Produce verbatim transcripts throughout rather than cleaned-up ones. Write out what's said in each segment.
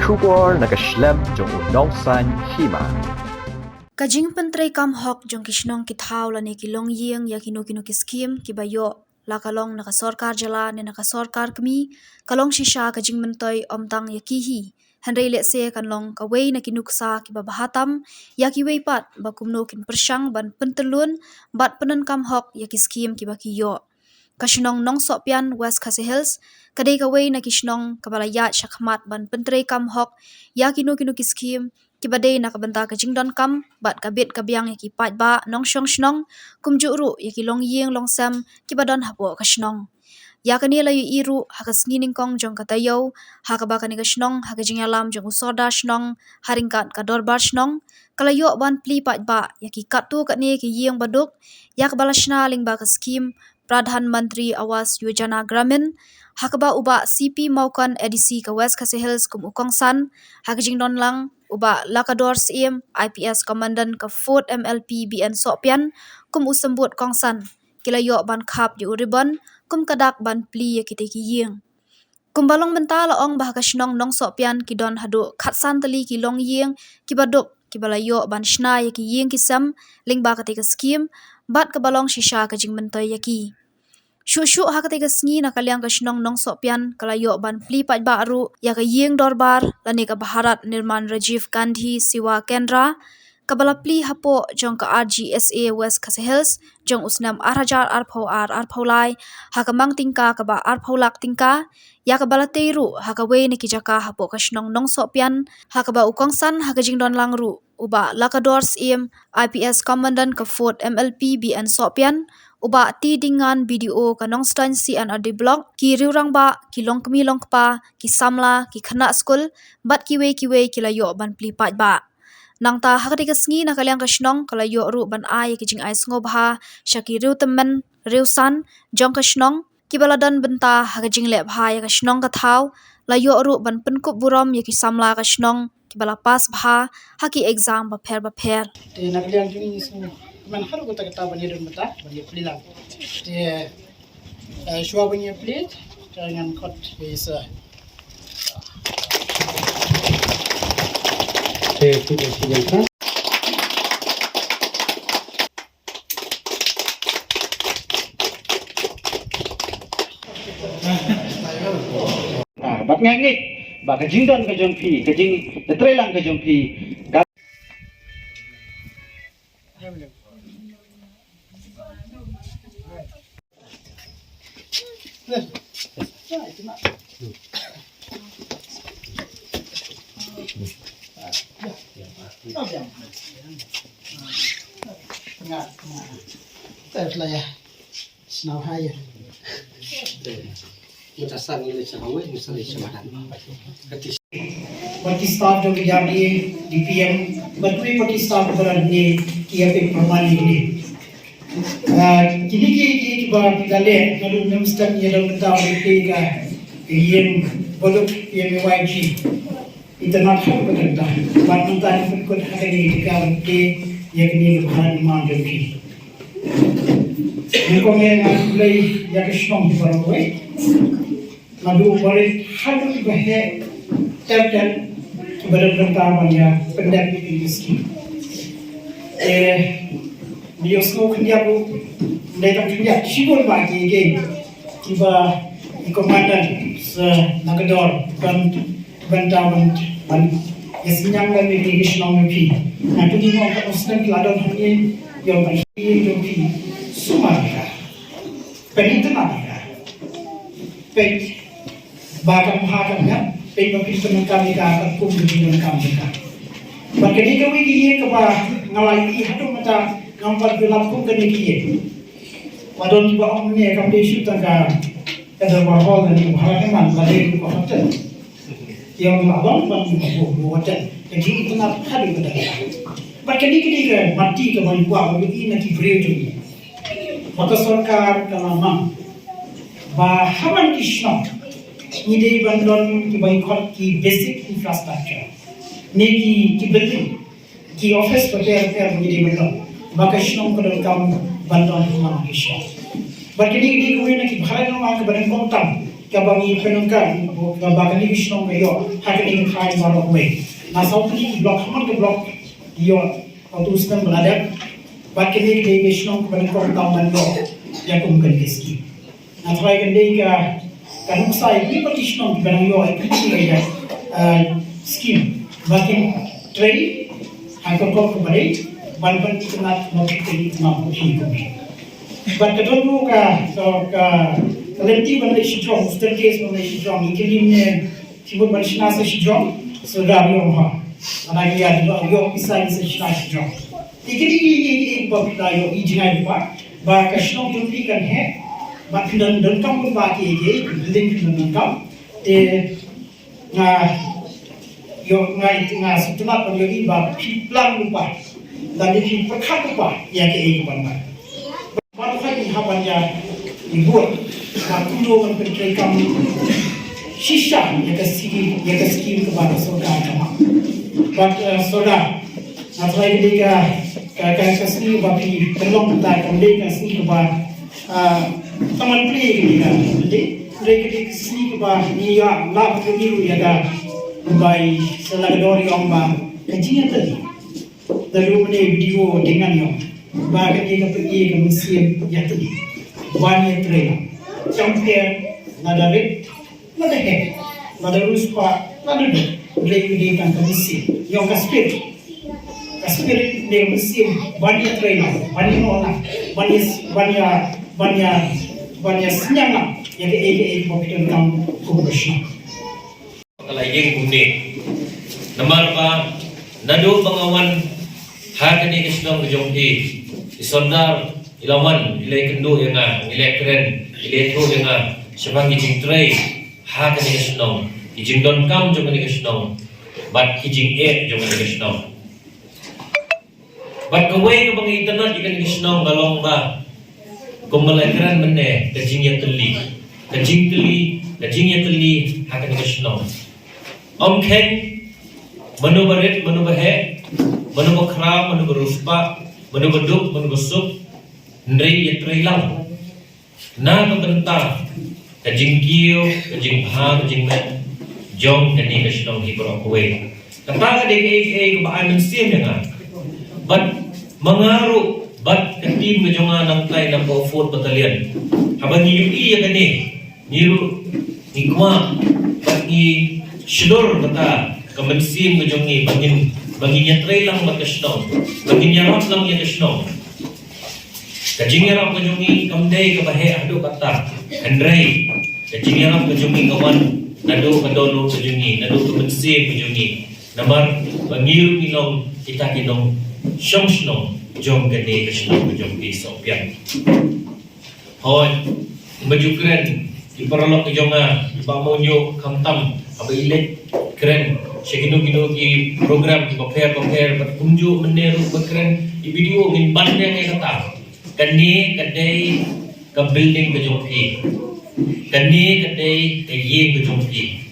Khubor na ka shlem jong u Nongsaiñ Hima. Ka jingpyntreikam hok jong ki shnong ki thaw lane ki longïing ïa kino kino ki skhim kiba ïoh, la ka long na ka sorkar jylla ne na ka sorkar kmie, ka long shisha ka jingmyntoi ym tang ïa ki hi. Hynrei lehse kan long kawei na ki nuksa kiba bha tam ïa kiwei pat ba kumno kin pyrshang ban pyntyllun bad pyndonkam hok ïa ki skhim kiba ki ïoh. Ka shnong Nongsohpian, West Khasi Hills, ka dei kawei na ki shnong kaba la ïaid shakhmat ban pyntreikam hok ïa kino kino ki skhim kiba dei na ka bynta ka jingdonkam bad ka bit ka biang ïa ki paidbah nongshong shnong, kumjuh ruh ïa ki longïing longsem kiba don hapoh ka shnong. Ïa kane la ïohi ruh ha ka sngi nyngkong jong ka taïew, ha kaba kane ka shnong, ha ka jingïalam jong u sordar shnong ha ryngkat ka dorbar shnong, ka la ïoh ban plie paidbah ïa ki katto katne ki ïing baduk ïa kaba la shna lyngba ka skhim Pradhan Mantri Awas Yojana Gramin, ha kaba u Bah C P Mawkon, A D C ka West Khasi Hills, kum u kongsan, ha ka jingdon lang u Bah Lakador Syiem, I P S Commandant ka Fourth M L P B N Sohpian, kum u symbud kongsan, ki la ïoh ban khap ïa u ribbon kum ka dak ban plie ïa kitei ki ïing. Kumba long mynta, la ong ba ha ka shnong Nongsohpian ki don haduh khatsan tylli ki longïing kiba duk kiba la ïoh ban shna ïa ki ïing ki sem lyngba katei ka skhim, bad kaba long shisha ka jingmyntoi ïa ki. Shuh shuh ha katei ka sngi, na ka liang ka shnong Nongsohpian ka la ïoh ban plie paidbah ruh ïa ka ïing dorbar lane ka Bharat Nirman Rajiv Gandhi Seva Kendra, kaba la plie hapoh jong ka R G S A West Khasi Hills jong u snem ar hajar arphew ar arphew lai, ha ka mang tyngka kaba arphew lak tyngka, ïa kaba la tei ruh ha kawei na ki jaka hapoh ka shnong Nongsohpian, ha kaba u kongsan ha ka jingdon lang ruh u Bah Lakador Syiem, I P S Commandant ka Fourth M L P B N Sohpian, u Bah T Dingngan, B D O ka Nongstoiñ C and R D Block, ki riewrangbah, ki longkmie longkpa, ki samla, ki khynnah skul, bad kiwei kiwei ki la ïoh ban plie paidbah. Nangta ha katei ka sngi, na ka liang ka shnong ka la ïoh ruh ban ai ïa ki jingai sngewbha sha ki riewtymmen riewsan jong ka shnong, kiba la don bynta ha ka jingleh bha ïa ka shnong ka thaw, la ïoh ruh ban pynkup burom ïa ki samla ka shnong kiba la pass bha ha ki exam bapher bapher. Te na ka liang jong ngi sngewkmen haduh katta katta ban ïadon bynta ban ïa plie lang. Te, eh, shuwa ban ïa plie, te ngan khot ïa i sir. Te, te, te, te, te. Ah, bad nga ngeit ba ka jingdon ka jong phi, ka jingtreilang ka jong phi, ka Bad ki staff jong ka R D A, D P M, bad kiwei pat ki staff baroh ne ki ïa peit pyrman ïa kine. Ah, kine ki, ki, kiba phi la leh naduh mynstep ïa don mynta, ba phi ka ïing baduk P M A Y G. Itynnad haduh katta katta. Bad mynta ngi pynkut ha kane ka jaka ban plie ïa kane ka Bharat Nirman jong phi. Nyngkong eh ngan khublei ïa ka shnong baroh kawei. Naduh barit haduh kiba heh ter ter kiba don bynta ban ïa pyndep ïa kane ka skhim. Eh, ngi ïohsngew khyndiat ruh, ym dei tang khyndiat, shibun bah kiei kiei kiba i Commandant Sir Lakador ban, ban da ban, ban ïa synñiang lem ïa kine ki shnong jong phi. Nga kylli mo, katno snem ki la don hangne, ïa kane ka ïing jong phi. Sumar ïa ka. Peit itynnad ïa ka. Peit ba kam bha kam biang, peit ba phi pyndonkam ïa ka katkum ka jingdonkam jong ka. Bad kane kawei ka ïing kaba nga la ïohi haduh mynta ngam pat ïoh lap kum kane ka ïing. Ba don kiba ong ne kam dei shuh tang ka, ka dorbar hall ne ka bharat, ka man ba dei ka hotel. Ïa, ba don ban ba hotel. Ka jingïatynnad haduh katta katta. Bad kane ka dei ka mati kaba ngi kwah ban ïohi na ki briew jong ngi. Ba ka sorkar ka la mang ba ha man ki shnong ngi dei ban don kiba ngi khot ki basic infrastructure, ne ki, ki building, ki office bapher bapher ba ngi dei ban don, ba ka shnong ka donkam ban don ha man ki shnong. Bad kane ka dei kawei na ki bharai nongwan kaba nyngkong tam Kaba ngi pyndonkam, kaba kane ka shnong ka ïoh ha kane ka thaiñ baroh kawei. Na saw tylli ki block, ha man ka block ïoh utu u snem ba la dep. Bad kane ka dei ka shnong kaba nyngkong tam ban ïoh ïa kum kane ka skim. Nga tharai kan dei ka, ka nuksa ïa ki parti shnong kiba dang ïoh ïa ki, ïa ki, eh, skim ba kin trei ha ka rukom kaba dei ban pynitynnad, ban pynitynnad ïa ki. Bad ka don ruh ka, ka, ka lynti ban leit shajrong, staircase ban leit shajrong, ïa ki lim ne ki mut ban shna sa shajrong, so da ïoh ha. Lada ïa ïoh pisa ïa sa shna shajrong. Ïa kine ki, ïa ki, ïa ki ba phi la ïoh, ïa ki jngai ba, ba ka shnong jong phi kan heh, ba phi don, donkam ba ki, ïa ki, ïa ki building phi don, donkam. Te nga ïoh, nga, nga sngewtynnat ban ïohi ba phi plan lypa, lane phi pyrkhat lypa ïa kaei kaban wan. Ban khot ïa ngi ha ban ïa, ïa bud ba kumno ban pyntreikam shisha ïa ka skim, ïa ka skim kaba ka sorkar ka map. Bad, eh, soda, nga tharai ka dei ka, ka, ka, ka sngi ba phi pynlong, ta kam dei ka sngi kaba, ah, tang ban plie ka dei ka, dei, dei ka dei ka sngi kaba ngi ïa lah ban ïohi ruh ïa ka, bai sa la ka dor ïa ong ba ka jingïatylli. Naduh mynne video dang ngan ïoh ba kane ka pyrthei ka mynsiem ïatylli ban ïatrei lang. Kam pher lada rit, lada heh, lada riewspah, lada duk. Hynrei kane ka mynsiem, ïa ka spirit. Ka spirit ne ka mynsiem ban ïatrei lang, ban ïanoh lang, ban ïa, ban ïa, ban ïa, ban ïa sniang lang ïa kaei kaei kaba phi donkam kum ka shnong. Ka la ïeng kumne. Namar ba naduh ba nga wan ha kane ka shnong ka jong phi, i sordar i la wan, i la ïakynduh ïa nga, i la ïakren, i la ïathuh ïa nga shaphang ki jingtrei ha kane ka shnong, ki jingdonkam jong kane ka shnong bad ki jingeh jong kane ka shnong. Bad kawei kaba nga itynnad ïa kane ka shnong ka long ba, kumba la kren mynne, ka jingïatylli, ka jingtylli, ka jingïatylli ha kane ka shnong. Ym kheiñ mano ba rit, mano ba heh, mano ba khraw, mano ba riewspah, mano ba duk, mano ba suk, hynrei ïatrei lang na ka bynta ka jingkiew, ka jingbha, ka jingmet jong kane ka shnong hi baroh kawei. Kata ka dei kaei kaei kaba ai mynsiem ïa nga. Bad ma nga ruh bad ka team ka jong nga nangtai na ka fourth Battalion, haba ngi ïohi ïa kane, ngi ruh ngi kwah bad ngi shlur kata ka mynsiem ka jong ngi ba ngin, ba ngin ïatrei lang bad ka shnong, ba ngin ïarap lang ïa ka shnong. Ka jingïarap ka jong ngi kam dei kaba heh haduh katta, hynrei ka jingïarap ka jong ngi ka wan naduh ka dohnud ka jong ngi, naduh ka mynsiem ka jong ngi. Namar ba ngi ruh ngi long kita ki nongshong shnong jong kane ka shnong ka jong phi Sohpiang. Hooid, ba ju kren ki paralok ki jong nga, i Bah Mawñiuh khamtam, haba i leit kren sha kino kino ki program kiba pher ba pher, bad kumjuh mynne ruh ba kren i video, ngin ban ïa kata. Kane ka dei ka building ka jong phi. Kane ka dei ka ïing ka jong phi.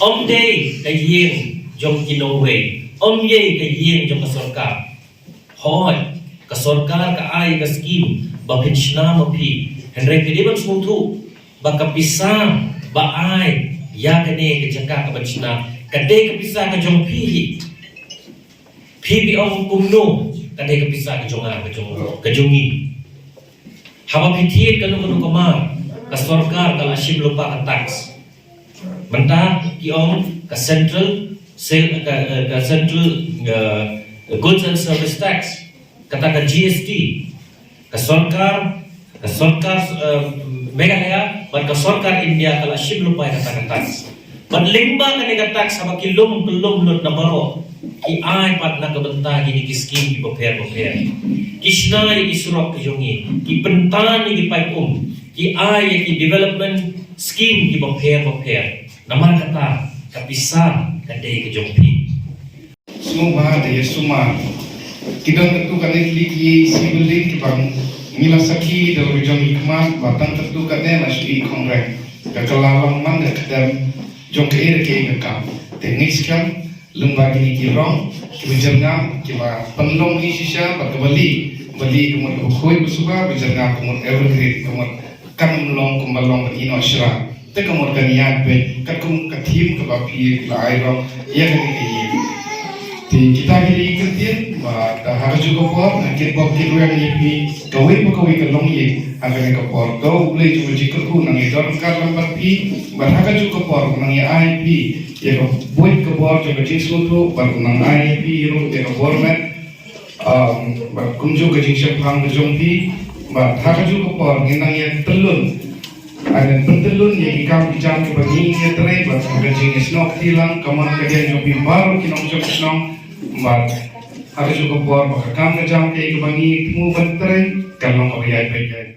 Ym dei ka ïing jong ki nongwei, ym dei ka ïing jong ka sorkar. Hooid, ka sorkar ka ai ka skim ba phin shna ma phi. Hynrei phi dei ban sngewthuh ba ka pisa ba ai ïa kane ka jaka kaban shna, ka dei ka pisa ka jong phi hi. Phi, phi ong kumno, ka dei ka pisa ka jong nga, ka jong, ka jong ngi. Haba phi thied kano kano ka mar, ka sorkar ka la shim lypa ka tax. Mynta ki ong ka central sale, ka, ka central, uh, goods and service tax, kata ka G S T. Ka sorkar, ka sorkar, uh, Meghalaya bad ka sorkar India ka la shim lypa ïa kata ka tax. Bad lyngba kane ka tax, haba ki lum kyllum lut na baroh, ki ai pat na ka bynta kine ki skim kiba pher ba pher. Ki shna ïa ki surok ki jong ngi, ki pyntan ïa ki paip um, ki ai ïa ki development skim kiba pher ba pher. Namar kata, ka pisa ka dei ka jong phi. Sngewbha da ïasumar. Ki don katto katne tylli ki C building kiba ngi la sakhi da la ka jong i khmat, ba tang katto katne la shu i khongren. Ka, ka la long man ka kdem jong kaei re kaei ka kam. Te ngi skhem lyngba kine ki rong kiba jyrngam, kiba pynlong hi shisha bad kaba lieh, ba lieh ka mut kaba khuid ba suba, ba jyrngam ka mut evergreen, ka mut kan ym long kumba long ban ïehnoh shira. Te ka mut kan ïaid beit katkum ka theme kaba phi la ai ruh ïa kane ka ïing. Te kita ki dei ki kyntien ba da ha kajuh ka por nga kit bok kit rwiang ïa phi kawei pa kawei ka longïing ha kane ka por. To U Blei jong ka jingkyrkhu nang ïa don ryngkat lem bad phi bad ha kajuh ka por nang ïa ai phi ïa ka buit ka bor jong ka jingsngewthuh bad nang ai phi ruh ïa ka bor met. Um, bad kumjuh ka jingshemphang ka jong phi bad ha kajuh ka por ngin nang ïa tyllun. Ngan pyntyllun ïa ki kam ki jam kiba ngi ïa trei bad ha ka jingïasnoh kti lang ka mon ka diang jong phi baroh ki nongshong shnong. Bad ha kajuh ka por ba ka kam ka jam kaei kaba ngi thmu ban trei kan long kaba ïaid beit ïaid.